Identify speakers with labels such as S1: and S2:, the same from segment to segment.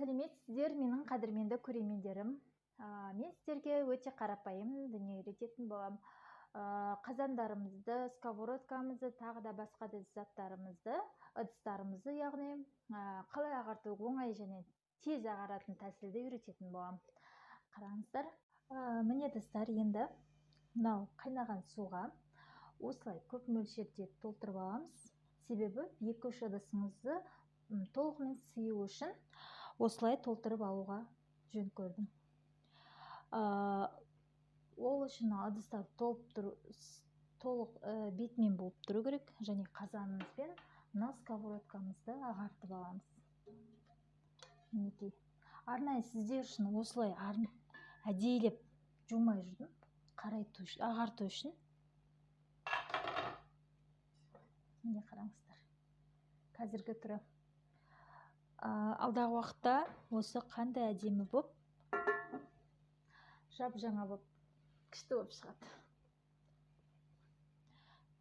S1: Сәлеметсіздер, менің қадірменді көрермендерім. Мен сіздерге өте қарапайым дүние үйрететін боламын. Қазандарымызды, сковородкамызды, тағы да басқа да заттарымызды, ыдыстарымызды, яғни қалай ағарту оңай және тез ағаратын тәсілді үйрететін боламын. Қараңыздар. Міне достар, енді мынау қайнаған суға осылай көп мөлшерде толтырып аламыз. Себебі 2-3 ыдысыңызды толығымен сыю үшін осылай толтырып алуға жөн көрдім. Ол үшін ыдыстар толық бетімен болып тұру керек, және қазанымызбен мына сковородкамызды ағартып аламыз. Мінекей, арнайы сіздер үшін осылай әдейілеп жумай жүрдім, ағарту үшін. Міне қараңыздар, қазіргі түрі. Алдағы уақытта осы қандай әдемі боп, жап-жаңа боп, күшті болып шығады.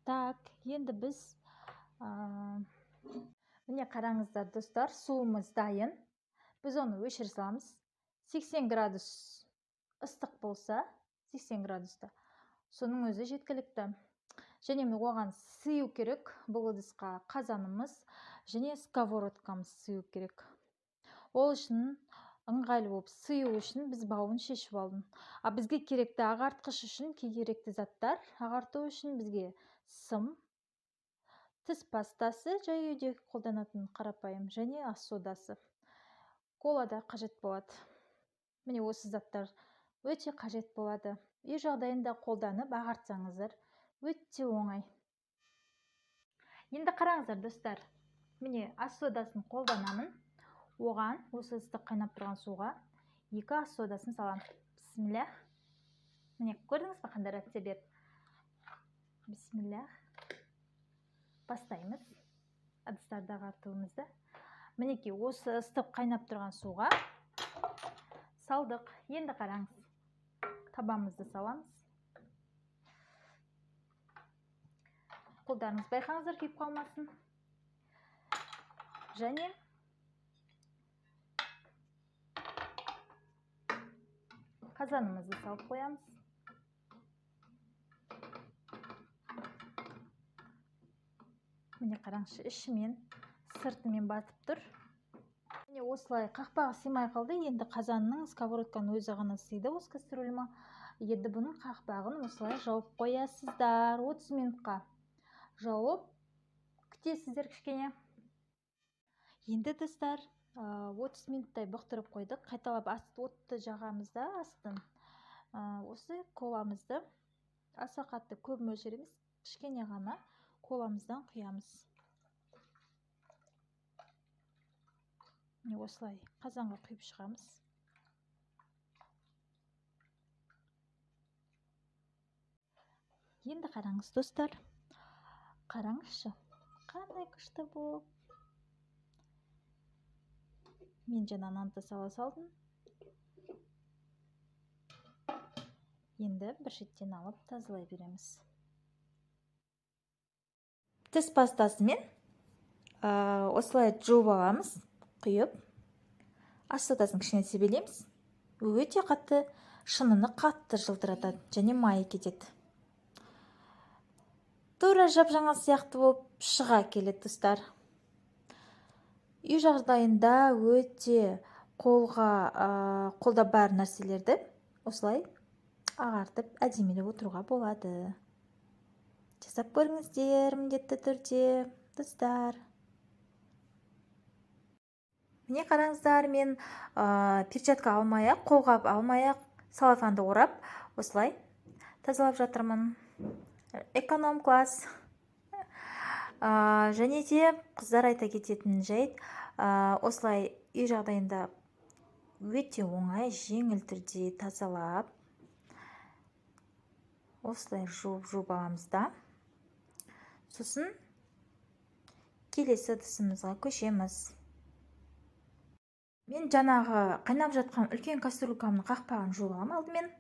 S1: Так, енді біз, міне қараңыздар достар, суымыз дайын. Біз оны өшіре саламыз. 80 градус ыстық болса, 80 градуста, соның өзі жеткілікті. Және оған сыю керек, бұл ыдысқа қазанымыз және сковородкамыз сыю керек. Ол үшін ыңғайлы болып сыю үшін біз бауын шешіп алдым. А бізге керекті ағартқыш үшін керекті заттар, ағарту үшін бізге сым, тіс пастасы, жай үйде қолданатын қарапайым, және ас содасы. Кола да қажет болады. Міне осы заттар өте қажет болады. Үй жағдайында қолданып ағартсаңыздар өте оңай. Енді қараңыздар достар, міне ас содасын қолданамын. Оған осы ыстық қайнап тұрған суға 2 ас содасын саламын. Бисмиллах. Міне көрдіңіз бе қандай реакция берді? Бисмиллах. Бастаймыз ыдыстарды ағартуымызды. Мінекей осы ыстық қайнап тұрған суға салдық. Енді қараңыз, табамызды саламыз. Қолдарыңыз байқаңыздар, күйіп қалмасын. Және қазанымызды салып қоямыз. Міне қараңызшы, ішімен, сыртымен батып тұр. Міне осылай қақпағы сыймай қалды. Енді қазанның, сковородканың өзі ғана сыйды осы кастрюльма. Енді бұның қақпағын осылай жауып қоясыздар 30 минутқа. Жауып күтесіздер кішкене. Енді достар, 30 минуттай бұқтырып қойдық. Қайталап отты жағамыз да астын. Осы коламызды аса қатты көп мөлшер емес, кішкене ғана коламыздан құямыз. Міне осылай қазанға құйып шығамыз. Енді қараңыз достар, қараңызшы, қандай күшті болып. Мен жаңа нанды сала салдым. Енді бір шеттен алып тазалай береміз. Тіс пастасымен, осылай жуып аламыз, құйып. Ас содасын кішкене себелейміз. Өте қатты, шыныны қатты жылтыратады және майы кетеді. Тура жап-жаңа сияқты болып шыға келеді достар. Үй жағдайында өте қолда бар нәрселерді осылай ағартып әдемілеп отыруға болады. Жасап көріңіздер міндетті түрде, достар. Міне қараңыздар, мен, перчатка алмай-ақ, қолғап алмай-ақ, целлофанды орап осылай тазалап жатырмын. Эконом класс. Және де қыздар айта кететін жайт, осылай үй жағдайында өте оңай, жеңіл түрде тазалап, осылай жуып-жуып аламыз да. Сосын келесі ыдысымызға көшеміз. Мен жаңағы қайнап жатқан үлкен кастрюлькамның қақпағын жуып аламын алдымен.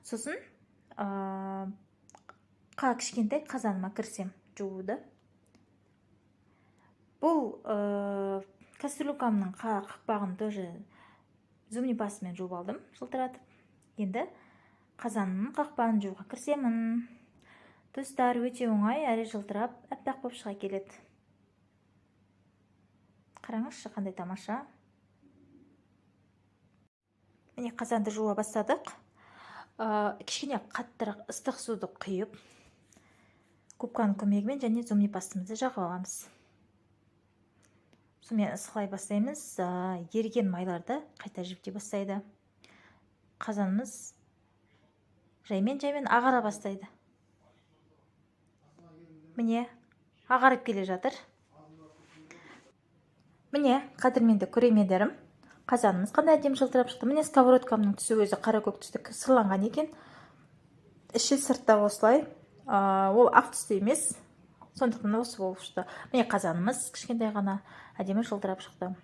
S1: Сосын, кішкентай қазаныма кірісем жууды. Бұл, Кастрюлькамның қақпағын тоже зубный пастамен жуып алдым, жылтыратып. Енді қазанның қақпағын жууға кірісемін. Достар, өте оңай әрі жылтырап, аппақ болып шыға келеді. Қараңызшы, қандай тамаша! Міне, қазанды жуа бастадық. Кішкене қаттырақ ыстық суды құйып, губканың көмегімен және зубный пастамызды жағып аламыз. Сонымен ысқылай бастаймыз. Еріген майларды қайта жібіте бастайды. Қазанымыз жаймен жаймен ағара бастайды. Міне, ағарып келе жатыр. Міне, қадірменді көрермендерім, қазанымыз қандай әдемі жылтырап шықты! Міне, сковородкамның түсі өзі қара көк түсті сырланған екен. Іші сыртта осылай, ол ақ түсті емес, сондықтан осы болып шықты. Міне, қазанымыз кішкентай ғана, әдемі жылтырап шықты.